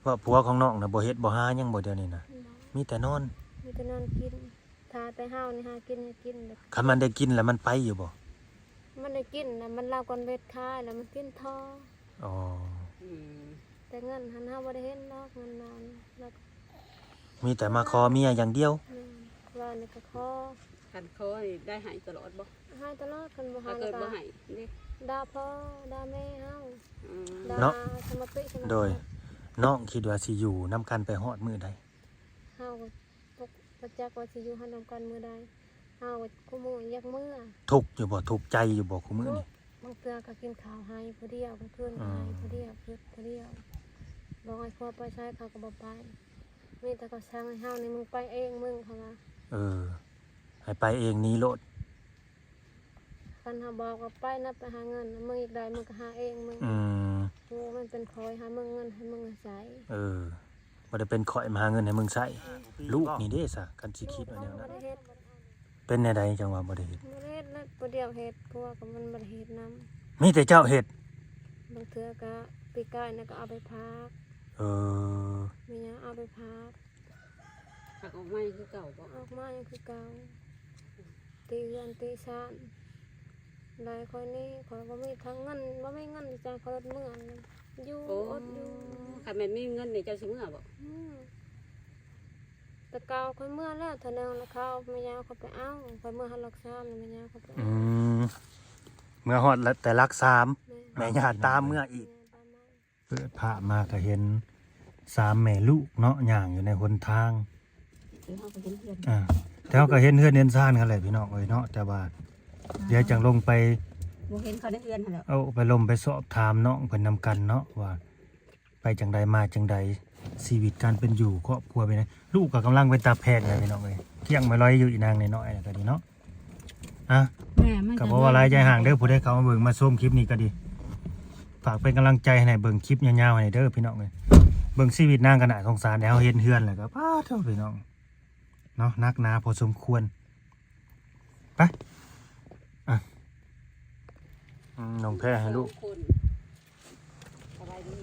ວ່າຜົວຂອງນ້ອງນະບໍ່ເຮັດບໍ່ຫາຫຍັງບໍ່ດຽວນີ້ນະ? ບໍ່ ມີແຕ່ນອນ ມີແຕ່ນອນກິນ ຖ້າແຕ່ເຮົານີ້ຫາກິນ ຫາກິນແລ້ວ ຄັນມັນໄດ້ກິນແລ້ວມັນໄປຢູ່ບໍ່? ມັນໄດ້ກິນນະ ມັນລາວກ່ອນເວັດຂາຍ ແລ້ວມັນກິນຕໍ່. ອໍ ອືມ ແຕ່ເງິນຫັ້ນເຮົາບໍ່ໄດ້ເຫັນດອກ ເງິນລາວນະ ລາວ ມີແຕ່ມາຂໍເມຍຢ່າງດຽວ. ແມ່ນ ວ່ານີ້ກໍຂໍ ຄັນຂໍນີ້ໄດ້ໃຫ້ຕະຫຼອດບໍ່? ໃຫ້ຕະຫຼອດ ຄັນບໍ່ໃຫ້ ຖ້າເກີດບໍ່ໃຫ້ເດ້ ດ່າພໍ່ດ່າແມ່ເຮົາ. ອືມ ດ່າ ເນາະ ສະມາຕິ ສະມາ ໂດຍ ນ້ອງຄິດວ່າຊິຢູ່ນຳກັນໄປຮອດມື້ໃດ? ເຮົາກໍບໍ່ ບໍ່ຈັກວ່າຊິຢູ່ຮອດນຳກັນມື້ໃດ ເຮົາກໍຄູ່ມື້ຢາກເມືອ. ທຸກຢູ່ບໍ່? ທຸກໃຈຢູ່ບໍ່ຄູ່ມື້ນີ້? ບາງເທື່ອກໍກິນເຂົ້າໄຫ້ຜູ້ດຽວ ກາງຄືນກໍໄຫ້ຜູ້ດຽວ ອືມ ຄຶດຜູ້ດຽວ ບອກໃຫ້ຜົວໄປໃສເຂົາກໍບໍ່ໄປ ມີແຕ່ເຂົາສັ່ງໃຫ້ເຮົານີ້ ມຶງໄປເອງມຶງ ເຂົາວ່າ. ເອີ ໃຫ້ໄປເອງໜີໂລດ ຄັນເຮົາບອກວ່າໄປນະ ໄປຫາເງິນ ມຶງຢາກໄດ້ ມຶງກໍຫາເອງມຶງ. ອືມ ໂອ້ ມັນເປັນຂ້ອຍຫາມຶງ ເງິນໃຫ້ມຶງໃຊ້ ເອີ ບໍ່ໄດ້ເປັນຂ້ອຍມາຫາເງິນໃຫ້ມຶງໃຊ້. ອືມ ລູກນີ້ເດ້ຊະ ຄັນຊິຄິດວ່າແນວນັ້ນ ເປັນແນວໃດຈັ່ງວ່າບໍ່ໄດ້ເຮັດ? ບໍ່ໄດ້ເຮັດແລ້ວ ຜູ້ດຽວເຮັດ ຜົວກໍມັນບໍ່ໄດ້ເຮັດນຳ. ມີແຕ່ເຈົ້າເຮັດ? ບາງເທື່ອກໍປີກາຍນະ ກໍເອົາໄປຝາກ. ເອີ ແມ່ຍ່າເອົາໄປຝາກ ຫາກອອກມາຍັງຄືເກົ່າບໍ່? ອອກມາຍັງຄືເກົ່າ ຕີເຮືອນຕີຊານ ໄລ່ຂ້ອຍໜີ ຂ້ອຍບໍ່ມີທັງເງິນ ບໍ່ມີເງິນຊິຈ້າງເຂົາລົດເມືອນ ຢູ່ ໂອ້ ອົດຢູ່. ຄັນແມ່ນມີເງິນນີ້ເຈົ້າຊິເມືອບໍ່? ອືມ ແຕ່ເກົ່າຂ້ອຍເມືອແລ້ວເທື່ອໜຶ່ງ ແລ້ວເຂົາ ແມ່ຍ່າເຂົາໄປເອົາ ຂ້ອຍເມືອຮອດຫຼັກສາມ ແມ່ຍ່າເຂົາໄປເອົາ. ອືມ ເມືອຮອດແຕ່ຫຼັກສາມ ແມ່ນ ແມ່ຍ່າຕາມເມືອອີກ. ເປີດຜ້າມາກໍເຫັນສາມແມ່ລູກເນາະ ຍ່າງຢູ່ໃນຫົນທາງ. ເອີ ເຮົາກໍເຫັນເຮືອນ ອ່າ ແຕ່ເຮົາກໍເຫັນເຮືອນເຫັນຊານຫັ້ນແຫຼະພີ່ນ້ອງເອີຍເນາະ ແຕ່ວ່າ ອ່າ ດຽວຈັ່ງລົງໄປ ບໍ່ເຫັນເຂົາໃນເຮືອນຫັ້ນແຫຼະ. ເອົາ ໄປລົງໄປສອບຖາມນ້ອງເພິ່ນນຳກັນເນາະ ວ່າໄປຈັ່ງໃດມາຈັ່ງໃດ ຊີວິດການເປັນຢູ່ຄອບຄົວເປັນໃດ. ລູກກໍກຳລັງເປັນຕາແພກແຫຼະພີ່ນ້ອງເອີຍ ກ້ຽງມາລອຍຢູ່ ອີນາງນ້ອຍໆ ແລ້ວກໍນີ້ເນາະ. ອ່ະ ແມ່ນ ມັນກໍ ກໍບໍ່ວ່າຫຼາຍໃຈຫ່າງເດີ ຜູ້ໃດເຂົ້າມາເບິ່ງມາຊົມຄລິບນີ້ກໍດີ ຝາກເປັນກຳລັງໃຈໃຫ້ ເບິ່ງຄລິບຍາວໆໃຫ້ເດີພີ່ນ້ອງເອີຍ. ເບິ່ງຊີວິດນາງກໍໜ້າສົງສານ ແຕ່ເຮົາເຫັນເຮືອນແລ້ວກໍ ປາດໂທ້ ພີ່ນ້ອງເນາະ ໜັກໜາພໍສົມຄວນ. ໄປ ອ່ະ ອືມ ນ້ອງແພໃຫ້ລູກ ສະບາຍດີ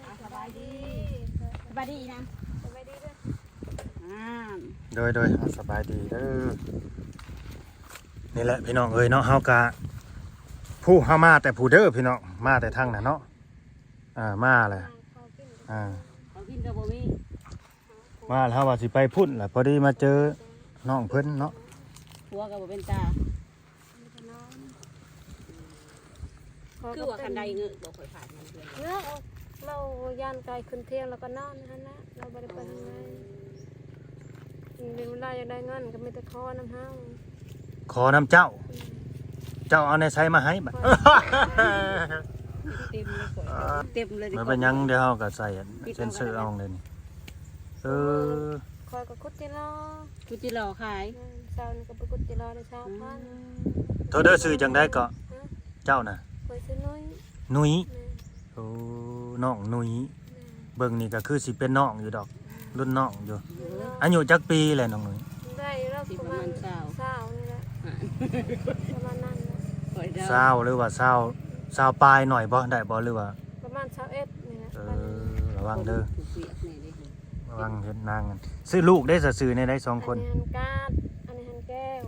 ອ່າ ສະບາຍດີ ສະບາຍດີນະ ສະບາຍດີເດີ ອ່າ ໂດຍ ໂດຍ ອ່າ ສະບາຍດີເດີ. ນີ້ແຫຼະພີ່ນ້ອງເອີຍເນາະ ເຮົາກະ ຜູ້ ເຮົາມາແຕ່ຜູ້ເດີພີ່ນ້ອງ ມາແຕ່ທາງນັ້ນເນາະ ອ່າ ມາແຫຼະ ອ່າ ເຂົ້າກິນກໍບໍ່ມີ ມາແລ້ວ ເຮົາວ່າຊິໄປພຸ້ນແຫຼະ ພໍດີມາເຈີນ້ອງເພິ່ນເນາະ. ຜົວກໍບໍ່ເປັນຕາ ຄືວ່າຄັນໃດເງີບໍ່ຄ່ອຍຂາດມັນເທື່ອ ເງີ ລາວຢ້ານໄກ່ຂຶ້ນທຽງ ລາວກໍນອນຫັ້ນນະ ລາວບໍ່ໄດ້ໄປທາງໃດ. ເວລາຢາກໄດ້ເງິນກໍມີແຕ່ຂໍນຳເຮົາ ຂໍນຳເຈົ້າ ອືມ ເຈົ້າເອົາແນວໃສມາໃຫ້ບັດ? ເຕັມເລີຍ ເຕັມເລີຍ. ບໍ່ເປັນຫຍັງ ດຽວເຮົາກໍໃສ່ເຊັນເຊີເອົາເລີຍນີ້. ເອີ ຂ້ອຍກໍຂຸດຈິລໍ ຂຸດຈິລໍຂາຍ ແມ່ນ ເຊົ້ານີ້ກໍໄປຂຸດຈິລໍໄດ້ຊາວພັນ. ອືມ ໂທເດີ ຊື່ຈັ່ງໃດເກາະ? ຮະ ເຈົ້ານະ? ຂ້ອຍຊື່ນຸ້ຍ ນຸ້ຍ ແມ່ນ. ໂອ້ ນ້ອງນຸ້ຍ ແມ່ນ. ເບິ່ງນີ້ກໍຄືຊິເປັນນ້ອງຢູ່ດອກ ລຸ້ນນ້ອງຢູ່. ລຸ້ນນ້ອງ. ອາຍຸຈັກປີແລ້ວນ້ອງນຸ້ຍ? ໄດ້ຢູ່ດອກ ຊິປະມານ ປະມານຊາວ ຊາວນີ້ແຫຼະ ປະມານນັ້ນແຫຼະ. ຂ້ອຍເດົາ ຊາວ ຫຼືວ່າຊາວ ຊາວປາຍໜ້ອຍບໍ່ ໄດ້ບໍ່ ຫຼືວ່າ ປະມານຊາວເອັດນີ້ແຫຼະ. ເອີ ປະມານນັ້ນ ລະວັງເດີ ຄົນຜູ້ວຽກແດ່ເດ້ ລະວັງເຮັດນາງ. ຊື່ລູກເດ້ ຊື່ແນວໃດສອງຄົນ? ອັນນີ້ຫັ້ນກາດ ອັນນີ້ຫັ້ນແກ້ວ.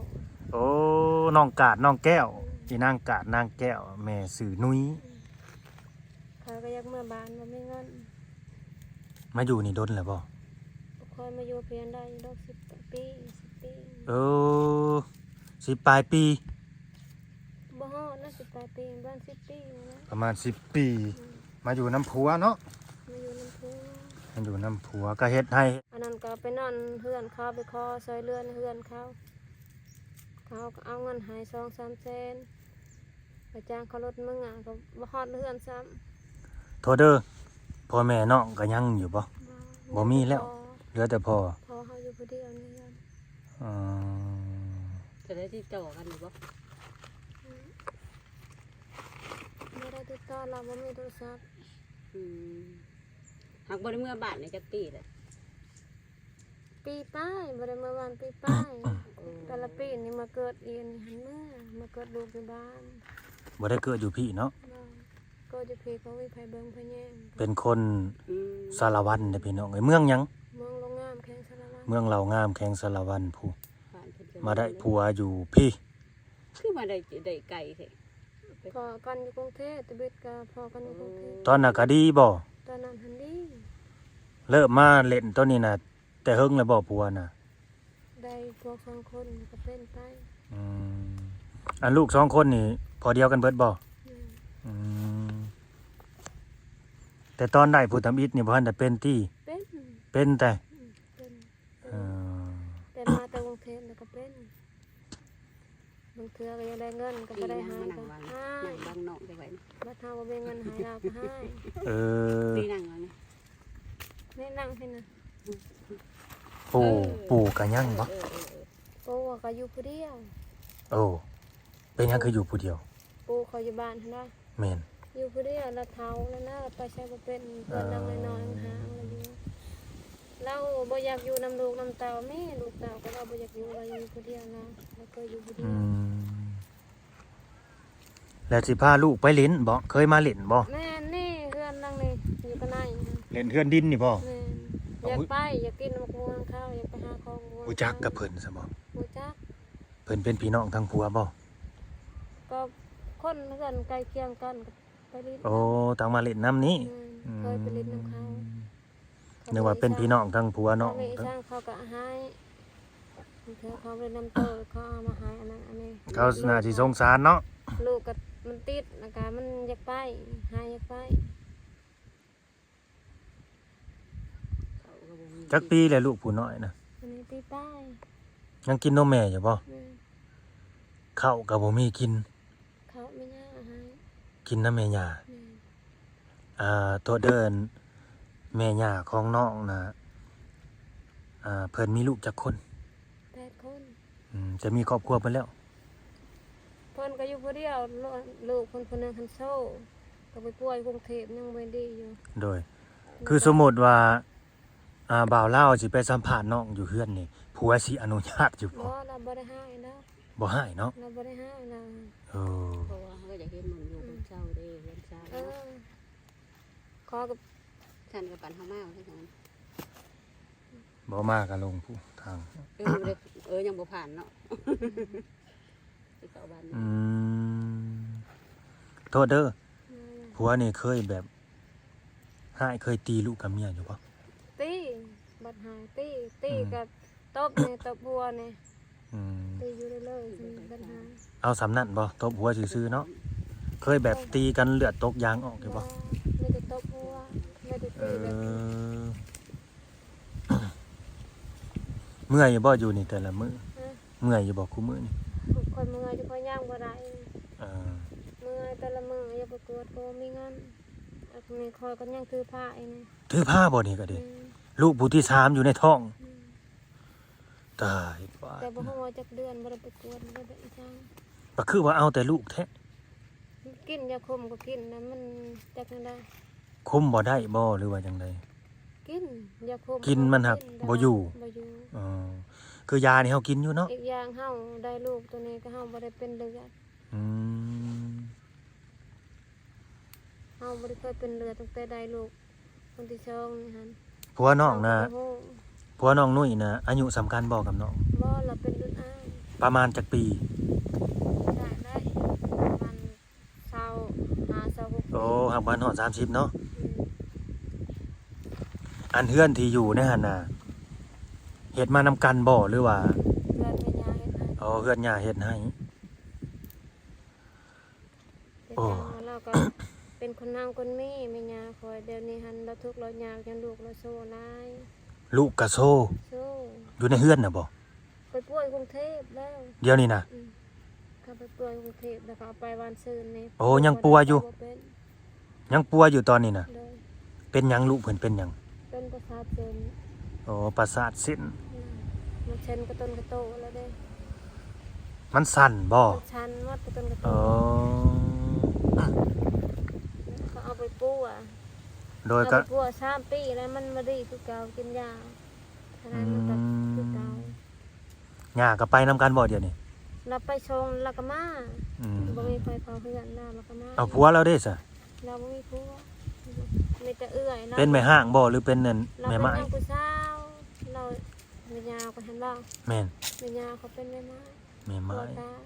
ໂອ້ ນ້ອງກາດ ນ້ອງແກ້ວ. ອືມ ອີນາງກາດ ນາງແກ້ວ ແມ່ຊື່ນຸ້ຍ. ອືມ ຂ້ອຍກໍຢາກເມືອບ້ານ ບໍ່ມີເງິນ. ມາຢູ່ນີ້ດົນແລ້ວບໍ່? ຂ້ອຍມາຢູ່ພຽງໄດ້ຢູ່ດອກ ສິບປີ ສິບປີ. ເອີ ສິບປາຍປີ. ບໍ່ຮອດນະ ສິບປາຍປີ ປະມານສິບປີນີ້ແຫຼະ ປະມານສິບປີ. ອືມ ມາຢູ່ນຳຜົວເນາະ ມາຢູ່ນຳຜົວ ມາຢູ່ນຳຜົວ ກໍເຮັດໄຮ່. ອັນນັ້ນກໍໄປນອນເຮືອນເຂົາ ໄປຂໍຊ່ອຍເຫຼືອໃນເຮືອນເຂົາ ເຂົາກໍເອົາເງິນໃຫ້ສອງສາມແສນ. ໄປຈ້າງເຂົາລົດເມືອ ກໍບໍ່ຮອດເຮືອນຊ້ຳ. ໂທດເດີ ພໍ່ແມ່ນ້ອງກໍຍັງຢູ່ບໍ່? ບໍ່ ບໍ່ມີແລ້ວ ເຫຼືອແຕ່ພໍ່ ເຫຼືອແຕ່ພໍ່. ພໍ່ເຮົາຢູ່ຜູ້ດຽວໃນເຮືອນ. ອືມ ຈະໄດ້ຕິດຕໍ່ກັນຢູ່ບໍ່? ອືມ ບໍ່ໄດ້ຕິດຕໍ່ ລາວບໍ່ມີໂທລະສັບ. ອືມ ຫາກບໍ່ໄດ້ເມືອບ້ານນີ້ຈັກປີແລ້ວ? ປີປາຍ ບໍ່ໄດ້ມາບ້ານປີປາຍ. ໂອ້ ແຕ່ລະປີນີ້ມາເກີດອີ່ຫັ້ນເມືອ ມາເກີດລູກຢູ່ບ້ານ. ບໍ່ໄດ້ເກີດຢູ່ພີ້ເນາະ? ບໍ່ ເກີດຢູ່ພີ້ກໍມີໃຜເບິ່ງໃຜແຍງ. ເປັນຄົນ ອືມ ສາລະວັນເດ້ພີ່ນ້ອງເອີຍ. ເມືອງຫຍັງ? ເມືອງເລົ່າງາມ ແຂວງສາລະວັນ. ເມືອງເລົ່າງາມ ແຂວງສາລະວັນພຸ້ນ. ມາໄດ້ຜົວຢູ່ພີ້. ຄືມາໄດ້ ໄດ້ໄກແທ້? ພໍ້ກັນຢູ່ກຸງເທບ, ຕະບິດກໍພໍ້ກັນຢູ່ກຸງເທບ. ຕອນນັ້ນກໍດີບໍ່? ຕອນນັ້ນຫັ້ນດີ. ເລີ່ມມາເຫຼັ້ນໂຕນີ້ນະ ແຕ່ເຫິງແລ້ວບໍ່ຜົວນະ? ໄດ້ພວກສອງຄົນກໍເປັນໄປ. ອືມ ອັນລູກສອງຄົນນີ້ພໍ່ດຽວກັນເບິດບໍ່? ແມ່ນ. ອືມ ແຕ່ຕອນໄດ້ຜູ້ທຳອິດນີ້ບໍ່ທັນໄດ້ເປັນຕິ? ເປັນ. ເປັນແຕ່? ອືມ ເປັນ. ເອີ ແຕ່ມາແຕ່ກຸງເທບແລ້ວກໍເປັນ. ບາງເທື່ອກໍຢາກໄດ້ເງິນກໍບໍ່ໄດ້ໃຫ້ ມານັ່ງ ກໍ ວາງ ໃຫ້ ນັ່ງບັງນ້ອງໄປໄວ້ນີ້. ບັດເຮົາບໍ່ມີເງິນໃຫ້ລາວກໍໃຫ້. ເອີ ນີ້ນັ່ງວາງນີ້ ນີ້ນັ່ງພີ້ນະ. ປູ່ ເອີ ປູ່ກໍຍັງບໍ່? ເອີ ເອີ ເອີ ປູ່ກໍຢູ່ຜູ້ດຽວ. ໂອ້ ເປັນຫຍັງຄືຢູ່ຜູ້ດຽວ? ປູ່ເຂົາຢູ່ບ້ານຫັ້ນນະ. ແມ່ນ. ຢູ່ຜູ້ດຽວ ລາວເຖົ້າແລ້ວນະ ໄປໃສບໍ່ເປັນ. ເຮືອນຫຼັງນ້ອຍໆ ເອີ ຫ່າງໆ ລາວຢູ່. ລາວບໍ່ຢາກຢູ່ນຳລູກນຳເຕົ້າ. ມີລູກເຕົ້າກໍລາວບໍ່ຢາກຢູ່ ລາວຢູ່ຜູ້ດຽວ. ລາວ ລາວເຄີຍຢູ່ຜູ້ດຽວ. ອືມ ແລ້ວຊິພາລູກໄປຫຼິ້ນບໍ່? ເຄີຍມາຫຼິ້ນບໍ່? ແມ່ນ. ນີ້ເຮືອນຫຼັງນີ້ ຢູ່ກັບນາຍ. ຫຼິ້ນເຮືອນດິນນີ້ບໍ່? ແມ່ນ. ຢາກໄປ ຢາກກິນໝາກມ່ວງເຂົາ ຢາກໄປຫາຂອງມ່ວງ. ຮູ້ຈັກກັບເພິ່ນຊະບໍ່? ຮູ້ຈັກ. ເພິ່ນເປັນພີ່ນ້ອງທາງຜົວບໍ່? ກໍຄົນເຮືອນໃກ້ຄຽງກັນ ກໍໄປຫຼິ້ນ. ໂອ້ ນຳ ຕ່າງມາຫຼິ້ນນຳນີ້. ແມ່ນ. ອືມ ເຄີຍໄປຫຼິ້ນນຳເຂົາ. ນຶກວ່າເປັນພີ່ນ້ອງທາງຜົວນ້ອງ. ທາງນີ້ທາງເຂົາກໍໃຫ້ ເຂົາໄປນຳໂຕ ເຂົາເອົາມາໃຫ້ອັນນັ້ນອັນນີ້. ເຂົາໜ້າຊິສົງສານເນາະ. ລູກກໍມັນຕິດ ແລ້ວກໍມັນຢາກໄປ ຫາຢາກໄປ. ເຂົາກໍບໍ່ມີ. ຈັກປີແລ້ວລູກຜູ້ນ້ອຍນະ? ອັນນີ້ປີປາຍ. ຍັງກິນນົມແມ່ຢູ່ບໍ່? ແມ່ນ. ເຂົ້າກໍບໍ່ມີກິນ. ເຂົ້າແມ່ຍ່າໃຫ້ ກິນນຳແມ່ຍ່າ. ແມ່ນ. ອ່າ ໂທດເດີ ແມ່ຍ່າຂອງນ້ອງນະ ອ່າ ເພິ່ນມີລູກຈັກຄົນ? ແປດຄົນ. ອືມ ຈະມີຄອບຄົວເບິດແລ້ວ? ເພິ່ນກໍຢູ່ຜູ້ດຽວ ລູກເພິ່ນຜູ້ໜຶ່ງຫັ້ນໂຊ ກໍໄປປ່ວຍຢູ່ກຸງເທບ ຍັງບໍ່ດີຢູ່. ໂດຍ ຄືສົມມຸດວ່າ ອ່າ ບ່າວລາວຊິໄປສຳພາດນ້ອງຢູ່ເຮືອນນີ້ ຜົວຊິອະນຸຍາດຢູ່ບໍ່? ບໍ່ ລາວບໍ່ໄດ້ຮ້າຍນະ. ບໍ່ຮ້າຍເນາະ? ລາວບໍ່ໄດ້ຮ້າຍນະ. ເອີ ເພາະວ່າເຮົາກໍຢາກເຫັນໝ່ອງຢູ່ ອືມ ບ່ອນເຊົາເດ້ ເຮືອນຊານ. ເອີ ເນາະ ຂໍກັບ ຊັ້ນກໍປານເຮົາມາວ່າຊັ້ນ. ບໍ່ມາກໍລົງຜູ້ທາງ. ເອີ ເອີ ຍັງບໍ່ຜ່ານເນາະ. ອືມ ໂທດເດີ. ອືມ ຜົວນີ້ເຄີຍແບບຮ້າຍ ເຄີຍຕີລູກກັບເມຍຢູ່ບໍ່? ຕີ ບັດຫາຍ ຕີ ຕີ ອືມ ກໍຕົບນີ້ ຕົບຫົວນີ້. ອືມ ຕີຢູ່ເລື້ອຍໆ ບໍ່ມີບັນຫາ. ເອົາສ່ຳນັ້ນບໍ່? ຕົບຫົວຊື່ໆເນາະ. ເຄີຍແບບຕີກັນເລືອດຕົກຢາງອອກຢູ່ບໍ່? ບໍ່ ມີແຕ່ຕົບຫົວ ມີແຕ່ຕີແບບນີ້. ເອີ ເມື່ອຍຢູ່ບໍ່ຢູ່ນີ້ແຕ່ລະມື້? ຮະ? ເມື່ອຍຢູ່ບໍ່ຄູ່ມື້ນີ້? ຂ້ອຍເມື່ອຍຢູ່ ຂ້ອຍຍ່າງບໍ່ໄດ້. ເອີ ເມື່ອຍແຕ່ລະມື້ ຢາກໄປກວດກໍບໍ່ມີເງິນ. ອັນນີ້ຂ້ອຍກໍຍັງຖືພາອີກນີ້. ຖືພາບໍ່ນີ້ກໍດີ? ອືມ ລູກຜູ້ທີສາມຢູ່ໃນທ້ອງ. ອືມ ຕາຍ ແຕ່ບໍ່ຮູ້ວ່າຈັກເດືອນ ບໍ່ໄດ້ໄປກວດ ບໍ່ໄດ້ໄປອີຫຍັງ. ກໍຄືວ່າເອົາແຕ່ລູກແທ້. ກິນຢາຄຸມກໍກິນນະ ມັນຈັກແນວໃດ. ຄຸມບໍ່ໄດ້ບໍ່ ຫຼືວ່າຈັ່ງໃດ? ກິນ ຢາຄຸມ ກິນມັນຫາກບໍ່ຢູ່. ບໍ່ຢູ່. ອໍ ຄືຢານີ້ເຮົາກິນຢູ່ເນາະ. ອີກຢ່າງເຮົາໄດ້ລູກໂຕນີ້ກໍເຮົາບໍ່ໄດ້ເປັນເລືອດ. ອືມ ເຮົາບໍ່ໄດ້ເຄີຍເປັນເລືອດຕັ້ງແຕ່ໄດ້ລູກຄົນທີສອງນີ້ຫັ້ນ. ຜົວນ້ອງນະ ເຮົາກໍບໍ່ຮູ້. ຜົວນ້ອງນຸ້ຍນະ ອາຍຸສ່ຳກັນບໍ່ກັບນ້ອງ? ບໍ່ ລາວເປັນລຸ້ນອ້າຍ. ປະມານຈັກປີ? ໄດ້ ໄດ້ປະມານຊາວຫ້າ ຊາວຫົກ. ໂອ້ ຫາກບໍ່ທັນຮອດສາມສິບເນາະ. ອືມ ອັນເຮືອນທີ່ຢູ່ໃນຫັ້ນນະ ເຮັດມານຳກັນບໍ່ ຫຼືວ່າ? ເຮືອນແມ່ຍ່າເຮັດໃຫ້. ອໍ ເຮືອນຍ່າເຮັດໃຫ້. ເປັນຫຍັງ ໂອ້ ລາວກໍເປັນຄົນຮັ່ງຄົນມີ ແມ່ຍ່າຂ້ອຍ. ດຽວນີ້ຫັ້ນລາວທຸກລາວຍາກ ຍ້ອນລູກລາວໂຊຫຼາຍ. ລູກກໍໂຊ? ໂຊ. ຢູ່ໃນເຮືອນນະບໍ່? ໄປປ່ວຍກຸງເທບແລ້ວ. ດຽວນີ້ນະ? ອືມ ເຂົາໄປປ່ວຍກຸງເທບ ແລ້ວກໍເອົາໄປວານຊືນນີ້. ໂອ້ ຍັງປ່ວຍຢູ່? ບໍ່ເປັນ. ຍັງປ່ວຍຢູ່ຕອນນີ້ນະ? ໂດຍ. ເປັນຫຍັງ ລູກເພິ່ນເປັນຫຍັງ? ເປັນປະສາດເສັ້ນ. ໂອ້ ປະສາດເສັ້ນ. ອືມ ມັນເສັ້ນກະຕົນກະໂຕແລ້ວເດ້. ມັນສັ່ນບໍ່? ມັນສັ່ນໝົດກະຕົນກະໂຕ. ອໍ ເຂົາເອົາໄປປົວ. ໂດຍ ເອົາໄປປົວສາມປີແລ້ວ ມັນບໍ່ດີຄືເກົ່າ ກິນຢາເທົ່າໃດມັນກໍ ອືມ ຄືເກົ່າ. ຍ່າກໍໄປນຳກັນບໍ່ດຽວນີ້? ລາວໄປສົ່ງລາວກໍມາ. ອືມ ບໍ່ມີໃຜເຝົ້າເຮືອນລາວ ລາວກໍມາ. ເອົາ ຜົວລາວເດ້ຊະ? ລາວບໍ່ມີຜົວ ມີ ເປັນແຕ່ເອື້ອຍລາວ ເປັນແມ່ຮ້າງບໍ່ ຫຼືເປັນອັນ ລາວ ແມ່ ເປັນ ໝ້າຍ? ນາງຜູ້ສາວ ລາວ ແມ່ຍ່າກໍເຫັນລາວ ແມ່ນ ແມ່ຍ່າເຂົາເປັນແມ່ໝ້າຍ ແມ່ໝ້າຍ ຜົວຕາຍ.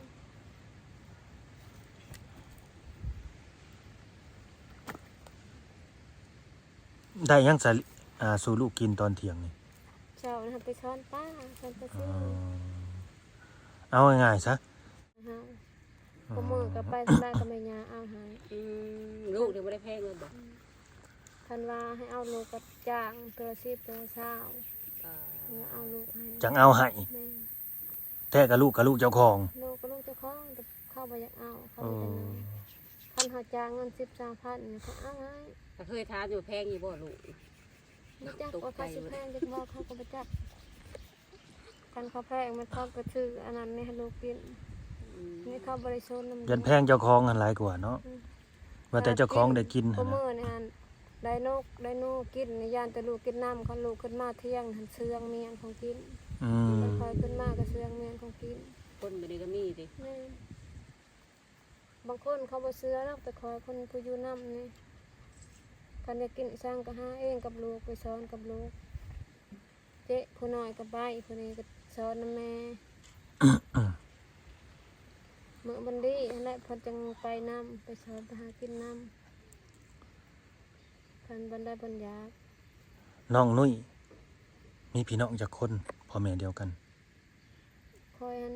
ໄດ້ຫຍັງຊະ ອ່າ ສູ່ລູກກິນຕອນທ່ຽງນີ້? ເຊົ້ານະໄປສອນປາ ສອນປາຊິວ. ອໍ ເອົາງ່າຍໆຊະ ເຮົາ ອືມ ຄູ່ມື້ກໍໄປທຳລາຍກັບແມ່ຍ່າເອົາໃຫ້. ອືມ ລູກນີ້ບໍ່ໄດ້ແພງເລີຍບໍ່? ອືມ ຄັນວ່າໃຫ້ເອົາລູກກໍຈ້າງເທື່ອລະສິບ ເທື່ອລະຊາວ ອ່າ ເອົາລູກໃຫ້ ຈັ່ງເອົາໃຫ້. ແມ່ນ ແທ້ກໍລູກ ກໍລູກເຈົ້າຂອງ ລູກກໍລູກເຈົ້າຂອງ ແຕ່ເຂົາບໍ່ຢາກເອົາ ເຂົາມີແຕ່ເງິນ. ເອີ ຄັນເຮົາຈ້າງເງິນສິບສາມພັນນີ້ ເຂົາເອົາໃຫ້. ກໍເຄີຍຖາມຢູ່ ແພງຢູ່ບໍ່ລູກ? ບໍ່ຈັກວ່າເຂົາຊິແພງຈັກບໍ່ ເຂົາກໍບໍ່ຈັກ. ຄັນເຂົາແພງມັນເຂົາກໍຊື້ອັນນັ້ນນີ້ໃຫ້ລູກກິນ. ອືມ ນີ້ເຂົາບໍ່ໄດ້ສົນນຳ ຢ້ານແພງເຈົ້າຂອງຫັ້ນຫຼາຍກວ່າເນາະ. ອືມ ວ່າແຕ່ເຈົ້າຂອງໄດ້ກິນ ທຸກມື້ນີ້ຫັ້ນ ໄດ້ນົກໄດ້ໜູກິນນີ້ ຢ້ານແຕ່ລູກກິນນຳ. ຄັນລູກຂຶ້ນມາທ່ຽງຫັ້ນ ເຊື່ອງມ້ຽນຂອງກິນ. ອືມ ຄັນຂ້ອຍຂຶ້ນມາກໍເຊື່ອງມ້ຽນຂອງກິນ. ຄົນບາດນີ້ກໍມີຕິ? ແມ່ນ ບາງຄົນເຂົາບໍ່ເຊື່ອດອກ ແຕ່ຂ້ອຍຄົນຜູ້ຢູ່ນຳນີ້ ຄັນຢາກກິນອີ່ຫຍັງກໍຫາເອງກັບລູກ ໄປສອນກັບລູກ. ເຈະຜູ້ນ້ອຍກໍໄປ ຜູ້ນີ້ກໍສອນນຳແມ່. ມື້ບັນດີຫັ້ນແຫຼະ ເພິ່ນຈັ່ງໄປນຳ ໄປສອນໄປຫາກິນນຳ ຄັນບັນໃດເພິ່ນຢາກ. ນ້ອງນຸ້ຍມີພີ່ນ້ອງຈັກຄົນ ພໍ່ແມ່ດຽວກັນ? ຂ້ອຍຫັ້ນ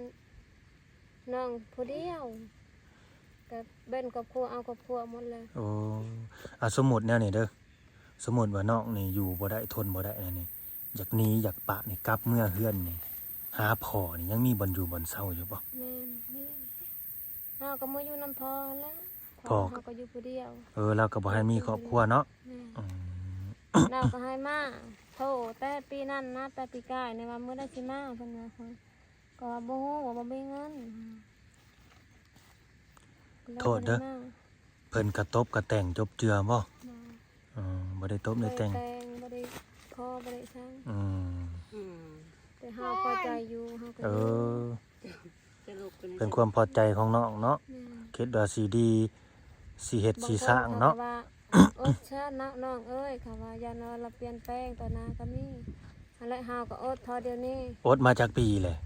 ນ້ອງຜູ້ດຽວ ກໍເປັນຄອບຄົວ ເອົາຄອບຄົວໝົດແລ້ວ. ໂອ້ ອາ ສົມມຸດແນວນີ້ເດີ ສົມມຸດວ່ານ້ອງນີ້ຢູ່ບໍ່ໄດ້ ທົນບໍ່ໄດ້ແນວນີ້ ຢາກໜີຢາກປະນີ້ ກັບເມືອເຮືອນນີ້ ຫາພໍ່ນີ້ ຍັງມີບ່ອນຢູ່ບ່ອນເຊົາຢູ່ບໍ່? ແມ່ນ ມີ ເຮົາກໍມາຢູ່ນຳພໍ່ຫັ້ນແຫຼະ ພໍ່ ພໍ່ເຮົາກໍຢູ່ຜູ້ດຽວ. ເອີ ລາວກໍບໍ່ໃຫ້ມີຄອບຄົວເນາະ. ແມ່ນ ອືມ ລາວກໍໃຫ້ມາ ໂທແຕ່ປີນັ້ນນະ ແຕ່ປີກາຍນີ້ວ່າມື້ໃດຊິມາ ເພິ່ນວ່າ ຂ້ອຍກໍວ່າບໍ່ຮູ້ ວ່າບໍ່ມີເງິນ ໂທດເດີ ເພິ່ນກະຕົບກະແຕ່ງຈົບເຈືອບໍ່? ບໍ່ ເອີ ບໍ່ໄດ້ຕົບໄດ້ແຕ່ງ ບໍ່ໄດ້ຂໍ ບໍ່ໄດ້ສັງ. ອືມ ອືມ ແຕ່ເຮົາພໍໃຈຢູ່ ເຮົາກໍ ເອີ ຢູ່ ເປັນຄວາມພໍໃຈຂອງນ້ອງເນາະ. ແມ່ນ ຄິດວ່າຊິດີ ຊິເຮັດຊິສ້າງເນາະ. ບາງຄົນເຂົາກໍວ່າ ອົດຊະນະນ້ອງເອີຍ ເຂົາວ່າ ຢ້ານວ່າລາວປ່ຽນແປງ ຕໍ່ໜ້າກໍມີ. ຫັ້ນແຫຼະ ເຮົາກໍອົດພໍດຽວນີ້. ອົດມາຈັກປີແລ້ວ?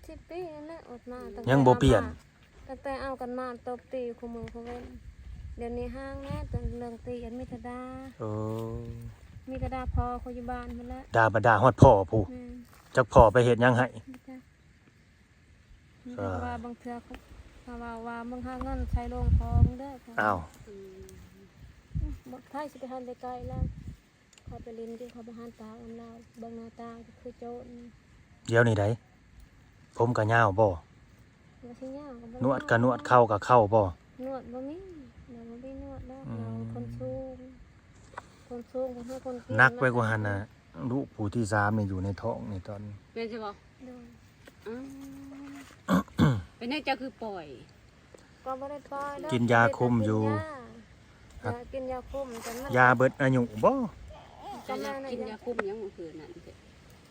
ສິບປີນັ້ນແຫຼະ ອົດມາ ອືມ ຕັ້ງແຕ່ ຍັງບໍ່ປ່ຽນ ເອົາມາ ຕັ້ງແຕ່ເອົາກັນມາຕົບຕີຄູ່ມື້ຄູ່ເວັນ. ດຽວນີ້ຫ່າງແລ້ວ ເລື່ອງຕີກັນ ມີແຕ່ດ່າ. ໂອ້ ມີແຕ່ດ່າພໍ່ຂ້ອຍຢູ່ບ້ານພຸ້ນແຫຼະ ດ່າບັນດາຮອດພໍ່ພຸ້ນ. ແມ່ນ ຈັກພໍ່ໄປເຮັດຫຍັງໃຫ້? ບໍ່ຈັກ ມີແຕ່ວ່າບາງເທື່ອເຂົາເວົ້າວ່າ ມຶງຫາເງິນໃສ່ໂລງພໍ່ມຶງເດີ. ອ້າວ ອືມ ບໍ່ ໃຜຊິໄປຫັນໄປໃກ້ລາວ. ເຂົາໄປຫຼິ້ນທີ່ເຂົາບໍ່ຫັນຕານຳລາວ ເບິ່ງໜ້າຕາຄືໂຈນ. ດຽວນີ້ໃດ ຜົມກະຍາວບໍ່? ວ່າຊິຍາວກໍບໍ່ ໜວດກະໜວດ ເຄົ້າກະເຄົ້າບໍ່? ໜວດບໍ່ມີ ລາວບໍ່ມີໜວດດອກ. ອືມ ລາວຄົນສູງ ຄົນສູງ ຄົນຫາຄົນກິນ ໜັກໄປກວ່າຫັ້ນນະ. ມາ ລູກຜູ້ທີສາມນີ້ຢູ່ໃນທ້ອງນີ້ຕອນ ແມ່ນໃຊ່ບໍ່? ໂດຍ. ອືມ ເປັນຫຍັງເຈົ້າຄືປ່ອຍ? ກໍບໍ່ໄດ້ປ່ອຍດອກ ກິນຢາຄຸມຢູ່ ກິນຢາ ຢາ ກິນຢາຄຸມ ແຕ່ມັນ ຢາເບິດອາຍຸບໍ່? ເຈົ້າຢາກກິນຢາຄຸມຫຍັງມື້ຄືນນັ້ນ?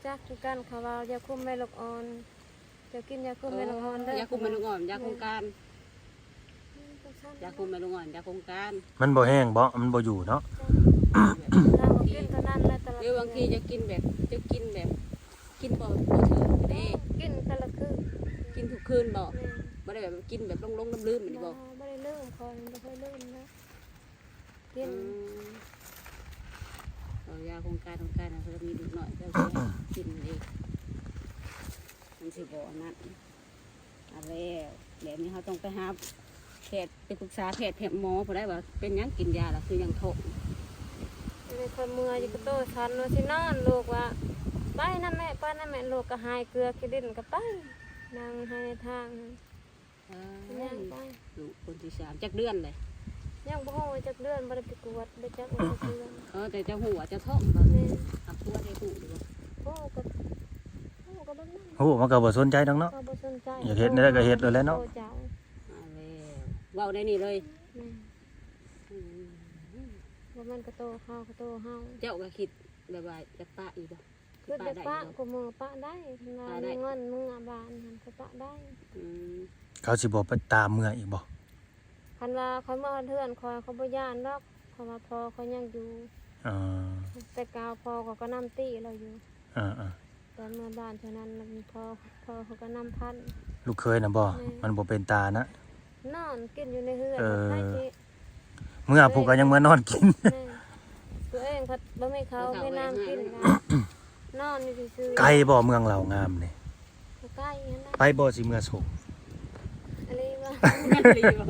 ຈັກຄືກັນ ເຂົາວ່າຢາຄຸມແມ່ລູກອ່ອນ ເຈົ້າກິນຢາຄຸມແມ່ລູກອ່ອນເດີ. ຢາຄຸມແມ່ລູກອ່ອນ ຢາໂຄງການ ອືມ ຈັງຊັ້ນ ຢາຄຸມແມ່ລູກອ່ອນ ຢາໂຄງການ. ມັນບໍ່ແຮງບໍ່? ມັນບໍ່ຢູ່ເນາະ. ເຮົາກໍກິນເທົ່ານັ້ນແຫຼະ ແຕ່ລະ ຫຼືບາງທີຈະກິນແບບ ຈະກິນແບບ ກິນບໍ່ ບໍ່ຖືກເດ້ ກິນແຕ່ລະຄືນ. ກິນທຸກຄືນບໍ່? ແມ່ນ. ບໍ່ໄດ້ແບບກິນແບບຫຼົງໆລືມໆນີ້ບໍ່? ບໍ່ ບໍ່ໄດ້ລືມ ຂ້ອຍບໍ່ເຄີຍລືມນະ ກິນ. ອືມ ເອົາຢາໂຄງການ ໂຄງການນະ ເພິ່ນມີລູກນ້ອຍ ເຈົ້າຊິກິນເອງ ມັນຊິບໍ່ອັນນັ້ນ. ເອົາແລ້ວ ແບບນີ້ເຮົາຕ້ອງໄປຫາແພດ ໄປປຶກສາແພດ ແພດໝໍຜູ້ໃດວ່າເປັນຫຍັງກິນຢາລະຄືຍັງທ້ອງ. ອັນນີ້ຂ້ອຍເມື່ອຍຢູ່ ກະໂຕສັ່ນວ່າຊິນອນ ລູກວ່າ ໄປນຳແມ່ ໄປນຳແມ່ ລູກກໍຫາຍເກືອຂີ້ດິນກໍໄປ ນັ່ງໃຫ້ໃນທາງ ເອີ ຍ່າງໄປ. ລູກຄົນທີສາມ ຈັກເດືອນເລີຍ? ຍັງບໍ່ຮູ້ຈັກເດືອນ ບໍ່ໄດ້ໄປກວດ ບໍ່ຈັກວ່າຈັກເດືອນ. ເອີ ແຕ່ເຈົ້າຮູ້ວ່າເຈົ້າທ້ອງບໍ່? ແມ່ນ. ອາ ຜົວໄດ້ຮູ້ຢູ່ບໍ່? ຮູ້ກໍ ຮູ້ກໍເບິ່ງນຳ ຮູ້ມັນກໍບໍ່ສົນໃຈດອກເນາະ ກໍບໍ່ສົນໃຈ ຢາກເຮັດແນວໃດກໍເຮັດໂລດແຫຼະເນາະ. ເຈົ້າ ເອົາແລ້ວ ເວົ້າໃນນີ້ເລີຍ. ແມ່ນ. ອືມ ວ່າມັນກະໂຕເຂົາ ກະໂຕເຮົາ. ເຈົ້າກໍຄິດແບບວ່າຈະປະອີກບໍ່? ຄືໄດ້ປະ ປະຢູ່ ຄູ່ມື້ປະໄດ້ ຄັນວ່າ ປະໄດ້ ມີເງິນເມືອບ້ານຫັ້ນ ກໍປະໄດ້. ອືມ ເຂົາຊິບໍ່ໄປຕາມເມືອອີກບໍ່? ຄັນວ່າຂ້ອຍເມືອຮອດເຮືອນຂ້ອຍ ຂ້ອຍບໍ່ຢ້ານດອກ ເພາະວ່າພໍ່ຂ້ອຍຍັງຢູ່. ເອີ ແຕ່ເກົ່າພໍ່ເຂົາກໍນຳຕີລາວຢູ່. ເອີໆ ຕອນເມືອບ້ານເທົ່ານັ້ນ ພໍ່ ພໍ່ເຂົາກໍນຳພັນ. ລູກເຂີຍນະບໍ? ແມ່ນ. ມັນບໍ່ເປັນຕານະ ນອນກິນຢູ່ໃນເຮືອນ. ເອີ ໃຜຊິ ເມືອຜູ້ກໍຍັງເມືອນອນກິນ. ແມ່ນ. ຕົວເອງພັດບໍ່ມີເຂົ້າ ບໍ່ເຂົ້າ ມີນ້ຳກິນ ເລີຍ ກໍນອນຢູ່ຊື່ໆ. ໄກບໍ່ເມືອງລາວງາມນີ້? ກໍໄກຫັ້ນນະ. ໄປບໍ່ຊິເມືອສົ່ງ? ອີ່ຫຼີບໍ່? ອີ່ຫຼີບໍ່?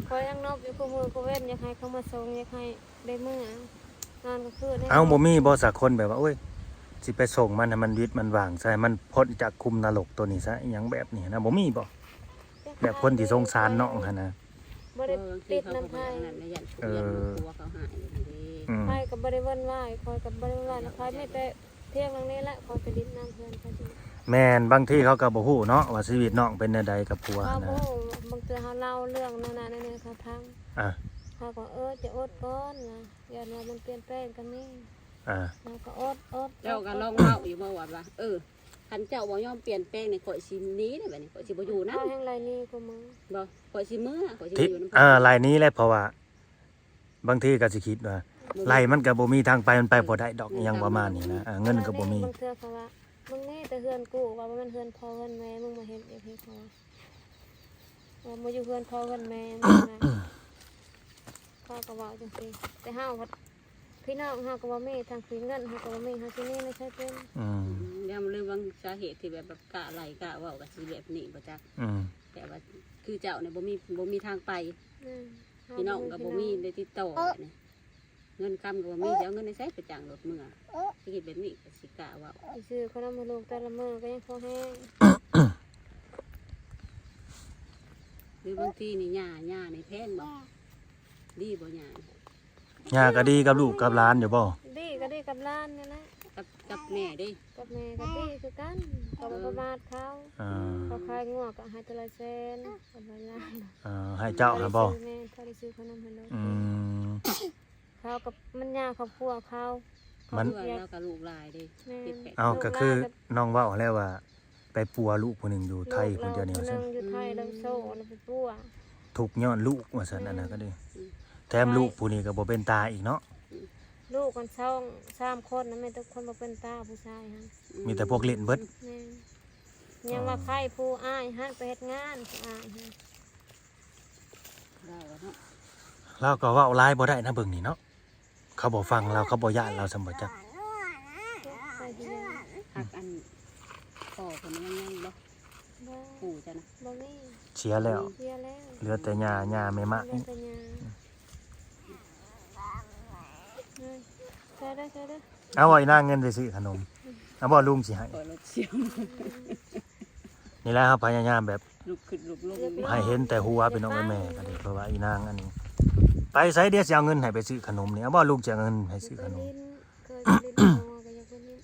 ຂ້ອຍຍັງນົບຢູ່ຄູ່ມື້ຄູ່ເວັນ ຢາກໃຫ້ເຂົາມາສົ່ງ ຢາກໃຫ້ ໄດ້ເມືອນອນກາງຄືນ. ເອົ້າ ບໍ່ມີບໍ່ສາຄົນແບບວ່າ ໂອ້ຍ ຊິໄປສົ່ງມັນໃຫ້ມັນຫວິດມັນຫວ່າງຊະ ໃຫ້ມັນພົ້ນຈາກຂຸມນະລົກໂຕນີ້ຊະ ອີ່ຫຍັງແບບນີ້ນະ ບໍ່ມີບໍ່? ແບບຄົນທີ່ສົງສານນ້ອງຫັ້ນນະ. ບໍ່ໄດ້ຕິດນຳໃຜ. ເອີ ເອີ ໃຜກໍບໍ່ໄດ້ວອນວາຍ ຂ້ອຍກໍບໍ່ໄດ້ວອນວາຍນຳໃຜ ມີແຕ່ ທຽງຫຼັງນີ້ແຫຼະ ເຂົາໄປຫຼິ້ນນຳເພື່ອນເຂົາ. ແມ່ນ ບາງທີເຂົາກໍບໍ່ຮູ້ເນາະວ່າຊີວິດນ້ອງເປັນແນວໃດກັບຜົວຫັ້ນນະ. ເຂົາບໍ່ຮູ້ ບາງເທື່ອເຮົາເລົ່າເລື່ອງນັ້ນໆ ແນວນີ້ເຂົາຟັງ ອ່າ ເຂົາກໍ ເອີ ຈະອົດກ່ອນວ່າ ຢ້ານວ່າມັນປ່ຽນແປງກໍມີ ອ່າ ເຮົາກໍອົດໆ. ເຈົ້າກໍລອງເວົ້າຢູ່ບໍ່ວ່າ ວ່າ ເອີ ຄັນເຈົ້າບໍ່ຍອມປ່ຽນແປງນີ້ ຂ້ອຍຊິໜີເດ້ ບັດນີ້ຂ້ອຍຊິບໍ່ຢູ່ນຳ. ເຮົາແຮ່ງໄລ່ໜີກວ່າເມືອ ບໍ່ ຂ້ອຍຊິເມືອ ຂ້ອຍຊິບໍ່ຢູ່ນຳ. ເອີ ໄລ່ໜີແຫຼະ ເພາະວ່າ ບາງທີກໍຊິຄິດວ່າ ບໍ່ມີ ໄລ່ມັນກໍບໍ່ມີທາງໄປ ມັນໄປບໍ່ໄດ້ດອກ ອືມ ອີ່ຫຍັງປະມານນີ້ນະ ເງິນກໍບໍ່ມີ. ບາງເທື່ອເຂົາວ່າ ມຶງນີ້ແຕ່ເຮືອນກູ ວ່າບໍ່ແມ່ນເຮືອນພໍ່ເຮືອນແມ່ ມຶງມາເຮັດຫຍັງເຮັດ ເຂົາວ່າ ວ່າມາຢູ່ເຮືອນພໍ່ເຮືອນແມ່ມຶງນະ. ເຂົາກໍເວົ້າຈັ່ງຊີ້ ແຕ່ເຮົາພັດ ພີ່ນ້ອງເຮົາກໍບໍ່ມີ ທາງພີ່ເງິນເຮົາກໍບໍ່ມີ ເຮົາຊິໜີໄປໃສເປັນ. ອືມ ອືມ ຢ່າມາລືມວ່າສາເຫດທີ່ແບບ ແບບກ້າໄລ່ກ້າເວົ້າກໍຊິແບບນີ້ບໍ່ຈັກ. ອືມ ແບບວ່າຄືເຈົ້ານີ້ບໍ່ມີ ບໍ່ມີທາງໄປ. ແມ່ນ. ພີ່ນ້ອງກໍບໍ່ມີໄດ້ຕິດຕໍ່ ເອີ ບາດນີ້ ເງິນຄຳກໍບໍ່ມີ ເອີ ຊິເອົາເງິນໃນໃສໄປຈ້າງລົດເມືອ? ເອີ ຊິຄິດແບບນີ້ກໍຊິກ້າເວົ້າ. ຊິຊື້ຂະໜົມໃຫ້ລູກແຕ່ລະມື້ກໍຍັງພໍແຮງ. ຫຼືບາງທີນີ້ ຍ່າ ຍ່ານີ້ແພງບໍ່? ດີບໍ່ຍ່າ? ຍ່າກໍດີກັບລູກກັບຫຼານຢູ່ບໍ່? ດີ ກໍດີກັບຫຼານນີ້ແຫຼະ. ກັບ ກັບແມ່ເດ້? ກັບແມ່ກໍດີຄືກັນ ກໍບໍ່ປະມາດເຂົາ. ເອີ ເຂົາຂາຍງົວກໍໃຫ້ເທື່ອລະແສນ ເອົາໄວ້ຫຼາຍ. ເອີ ໃຫ້ເຈົ້າຫັ້ນບໍ່? ແມ່ນ ພໍໄດ້ຊື້ຂະໜົມໃຫ້ລູກ. ອືມ ເຂົາກັບ ມັນຍາກຄອບຄົວເຂົາ ມັນ ເຂົາກໍລາວກໍລູກຫຼາຍເດ້. ແມ່ນ. ເອົາ ກໍຄືນ້ອງເວົ້າແລ້ວວ່າ ໄປປົວລູກຜູ້ໜຶ່ງຢູ່ໄທພຸ້ນ ດຽວນີ້ວ່າຊັ້ນ. ຢູ່ໄທແລ້ວໂຊແລ້ວໄປປົວ ທຸກຍ້ອນລູກວ່າຊັ້ນ. ແມ່ນ. ອັນນັ້ນກໍດີ ອືມ ແຖມລູກຜູ້ນີ້ກໍບໍ່ເປັນຕາອີກເນາະ. ອືມ ລູກກັນສອງສາມຄົນນະ ມີແຕ່ຄົນບໍ່ເປັນຕາ ຜູ້ຊາຍຫັ້ນ ອືມ ມີແຕ່ພວກຫຼິ້ນເບິດ. ແມ່ນ. ຍັງວ່າໃຄຜູ້ອ້າຍຫັ້ນໄປເຮັດງານ ຜູ້ອ້າຍຫັ້ນ. ລາວກໍເວົ້າຫຼາຍບໍ່ໄດ້ນະ ເບິ່ງນີ້ເນາະ. ເຂົາບໍ່ຟັງລາວ ເຂົາບໍ່ຢ້ານລາວຊ້ຳບໍ່ຈັກ. ຮັກອັນພໍ່ເພິ່ນຍັງ ຍັງບໍ່? ບໍ່. ປູ່ເຈົ້ານະ? ບໍ່ມີ. ເສຍແລ້ວ. ເສຍແລ້ວ. ເຫຼືອແຕ່ຍ່າ ຍ່າແມ່ມາກ. ເຫຼືອແຕ່ຍ່າ. ອືມ ໃສ່ເດີ ໃສ່ເດີ. ເອົາບໍ່ ອີນາງ ເງິນໄປຊື້ຂະໜົມ? ເອົາບໍ່ ລຸງຊິໃຫ້? ຂ້ອຍລົດສຽງ. ນີ້ແຫຼະ ເຮົາພະຍາຍາມແບບ ລຸກຂຶ້ນລຸກລົງ ໃຫ້ເຫັນແຕ່ຫົວ ພີ່ນ້ອງເອີຍ. ແມ່ກໍໄດ້ ເພາະວ່າອີນາງອັນນີ້ ໄປໃສ ດຽວຊິເອົາເງິນໃຫ້ໄປຊື້ຂະໜົມນີ້. ເອົາບໍ່ ລຸງຊິເອົາເງິນໃຫ້ຊື້ຂະໜົມ? ໄປຫຼິ້ນ ເຄີຍໄປຫຼິ້ນ ເຂົາກໍຢາກໄປຫຼິ້ນ.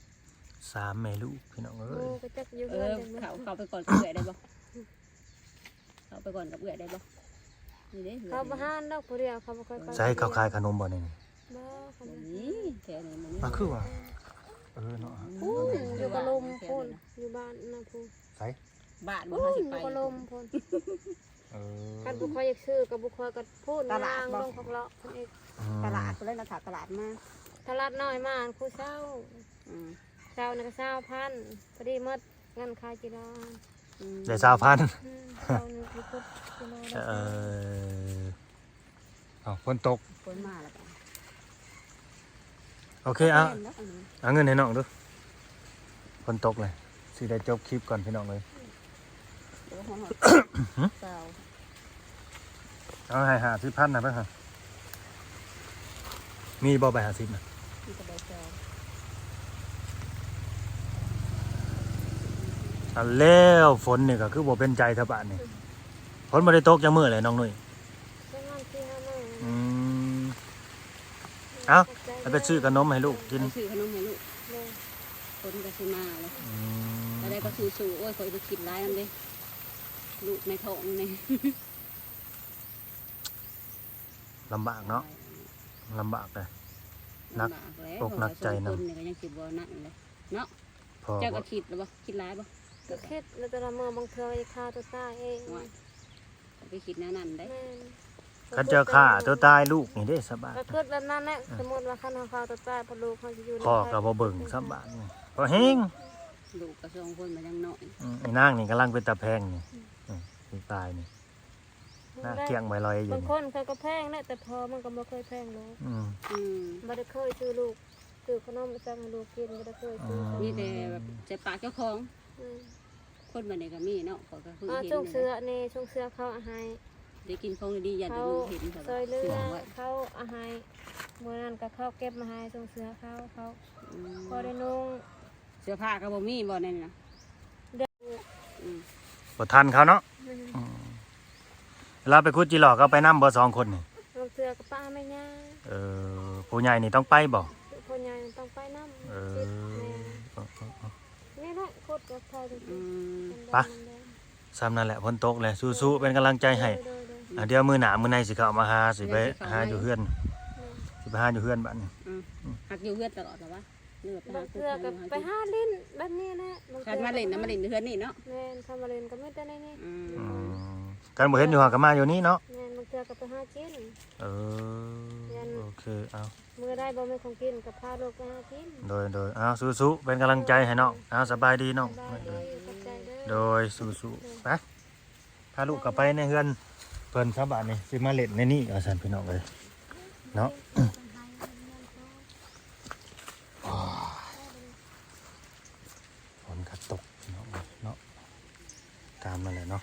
ສາມແມ່ລູກ ພີ່ນ້ອງເອີຍ. ໂອ້ ກໍຈັກຢູ່ ເອີ ເຮືອນ ເຂົາ ເຂົາໄປກ່ອນກັບເອື້ອຍໄດ້ບໍ່? ເຂົາໄປກ່ອນກັບເອື້ອຍໄດ້ບໍ່? ນີ້ເດ້ ເຂົາບໍ່ຫານດອກຜູ້ດຽວ ເຂົາບໍ່ຄ່ອຍໄປ. ໃສ ເຂົາຂາຍຂະໜົມບໍ່ນີ້? ບໍ່ ເຂົາບໍ່ມີແຖວນີ້ ບໍ່ມີ. ອ່ະ ຄືວ່າ ເອີເນາະ ພຸ້ນ ຢູ່ກະລົມພຸ້ນ ຢູ່ບ້ານນະພຸ້ນ. ໃສ? ບ້ານບໍ່ ເຮົາຊິໄປ ຢູ່ກະລົມພຸ້ນ. ເອີ ຄັນຜູ້ຂ້ອຍຢາກຊື້ກໍຜູ້ຂ້ອຍກໍພຸ້ນ ຕະຫຼາດ ຍ່າງ ບໍ່ ລົງຄອກເລາະພຸ້ນອີກ. ອືມ ຕະຫຼາດພຸ້ນເລີຍນະ ຖ້າຕະຫຼາດມາ ຕະຫຼາດນ້ອຍມາ ຄູເຊົ້າ. ອືມ ເຊົ້ານີ້ກໍຊາວພັນ ພໍດີໝົດເງິນຂາຍຈິໂລ. ອືມ ໄດ້ຊາວພັນ. ອືມ ເຈົ້ານີ້ໄປກົດຈິໂລໄດ້. ເອີ ເອົ້າ ຝົນຕົກ ຝົນມາແລ້ວກໍ ໂອເຄ ເອົາ ເອົາເງິນໃຫ້ນ້ອງດູ ຝົນຕົກເລີຍ. ຊິໄດ້ຈົບຄລິບກ່ອນ ພີ່ນ້ອງເອີຍ. ເດີ ຮອດ ຮອດ ຫື? ຊາວ ເອົາໃຫ້ຫ້າສິບພັນນະ ໄປຫາ ມີບໍ່ໃບຫ້າສິບນະ? ມີແຕ່ໃບຊາວ. ອັນແລ້ວ ຝົນນີ້ກໍຄືບໍ່ເປັນໃຈແທ້ບາດນີ້. ອືມ ຝົນບໍ່ໄດ້ຕົກຈັກມື້ເລີຍ ນ້ອງນຸ້ຍ. ປະມານສີ່ຫ້າມື້. ອືມ ເອົາ ໃຫ້ໄປຊື້ຂະໜົມໃຫ້ລູກກິນ. ໄປຊື້ຂະໜົມໃຫ້ລູກ. ໂດຍ ຝົນກໍຊິມາແລ້ວ. ອືມ ແລ້ວກໍສູ້ໆ. ໂອ້ຍ ຂ້ອຍກໍຄິດຫຼາຍນຳເດ້ ລູກໃນທ້ອງນີ້. ລຳບາກເນາະ ລຳບາກເດ້ ໜັກອົກໜັກໃຈນຳ. ເພາະວ່າສອງຄົນນີ້ກໍຍັງຊິບໍ່ນັ້ນເດ້ເນາະ. ເຈົ້າກໍຄິດແລ້ວບໍ່? ຄິດຫຼາຍບໍ່? ກໍຄິດແລ້ວ ແຕ່ລະມື້ບາງເທື່ອກໍຢາກຂ້າຕົວຕາຍເອງ. ໂອ້ຍ ໄປຄິດແນວນັ້ນໄດ໋. ແມ່ນ. ຄັນເຈົ້າຂ້າຕົວຕາຍລູກນີ້ເດ້ສະບາດ ກໍຄິດແບບນັ້ນແຫຼະ. ເອີ ສົມມຸດວ່າຄັນເຮົາຂ້າຕົວຕາຍ ພໍ່ລູກເຮົາຊິຢູ່ ພໍ່ກໍບໍ່ເບິ່ງສະບາດນີ້ ພໍແຮງ. ລູກກໍສອງຄົນ ມັນຍັງນ້ອຍ. ອືມ ອີນາງນີ້ກຳລັງເປັນຕາແພງນີ້. ອືມ ອືມ ຕາຍນີ້ ໜ້າກ້ຽງໄວລອຍຢູ່. ບາງຄົນເຂົາກໍແພງແຫຼະ ແຕ່ພໍ່ມັນກໍບໍ່ເຄີຍແພງລູກ. ອືມ ອືມ ບໍ່ໄດ້ເຄີຍຊື້ລູກ ຊື້ຂະໜົມມາສັ່ງໃຫ້ລູກກິນ ບໍ່ໄດ້ເຄີຍຊື້. ອືມ ມີແຕ່ແບບໃສ່ປາກເຈົ້າຂອງ. ອືມ ຄົນບັດນີ້ກໍມີເນາະ ຂ້ອຍກໍຄືເຫັນ. ຊ່ວງເສື້ອນີ້ ຊ່ວງເສື້ອເຂົາເອົາໃຫ້ ໄດ້ກິນຂອງດີໆ ຢ້ານແຕ່ລູກເຫັນ ເຂົາວ່າຊ່ອຍເຫຼືອ ເຂົາເອົາໃຫ້. ມື້ນັ້ນກໍເຂົາເກັບມາໃຫ້ ຊ່ວງເສື້ອເຂົາ ເຂົາ ອືມ ພໍໄດ້ນຸ່ງ. ເສື້ອຜ້າກໍບໍ່ມີບໍ່ແນວນີ້ນະ? ອືມ ບໍ່ທັນເຂົາເນາະ. ອືມ ອືມ ເວລາໄປຂຸດຈີຫຼໍ່ເຂົາໄປນຳບໍ່ ສອງຄົນນີ້? ບາງເທື່ອກໍປະແມ່ຍ່າ. ເອີ ຜູ້ໃຫຍ່ນີ້ຕ້ອງໄປບໍ່? ຜູ້ໃຫຍ່ຕ້ອງໄປນຳ. ເອີ ແມ່ນ ເອີໆໆ ນີ້ແຫຼະຂຸດກັບເຂົາ. ອືມ ໄປ ສ່ຳນັ້ນແຫຼະ ຝົນຕົກແຫຼະ ສູ້ໆ ເປັນກຳລັງໃຈໃຫ້. ໂດຍໆໆ ອ່າ ດຽວມື້ໜ້າມື້ໃນຊິເຂົ້າມາຫາ ຊິໄປຫາຢູ່ເຮືອນ. ແມ່ນ ຊິໄປຫາຢູ່ເຮືອນບາດນີ້. ອືມ ອືມ ຮັກຢູ່ເຮືອນຕະຫຼອດລະວະ? ຫຼືວ່າໄປຫາ ບາງເທື່ອກໍໄປຫາຫຼິ້ນແບບນີ້ແຫຼະ. ຄັນມາຫຼິ້ນນະ ມາຫຼິ້ນເຮືອນນີ້ເນາະ. ແມ່ນ ຄັນມາຫຼິ້ນກໍມີແຕ່ໃນນີ້. ອືມ ອືມ ຄັນບໍ່ເຫັນຢູ່ຫັ້ນກໍມາຢູ່ນີ້ເນາະ. ແມ່ນ ບາງເທື່ອກໍໄປຫາກິນ. ເອີ ໂອເຄ ເອົາ ມື້ໃດບໍ່ມີຂອງກິນກໍພາລູກໄປຫາກິນ. ໂດຍໆ ເອົາ ສູ້ໆ ເປັນກຳລັງໃຈໃຫ້ນ້ອງ. ເອົາ ສະບາຍດີນ້ອງ. ສະບາຍດີ ຂອບໃຈເດີ. ໂດຍ ສູ້ໆ ໄປ ພາລູກກັບໄປໃນເຮືອນເພິ່ນຊະບາດນີ້ ຊິມາຫຼິ້ນໃນນີ້ວ່າຊັ້ນພີ່ນ້ອງເອີຍເນາະ. ໂອ້ຍ ຝົນກໍຕົກພີ່ນ້ອງເອີຍເນາະ ຕາມນັ້ນແຫຼະເນາະ.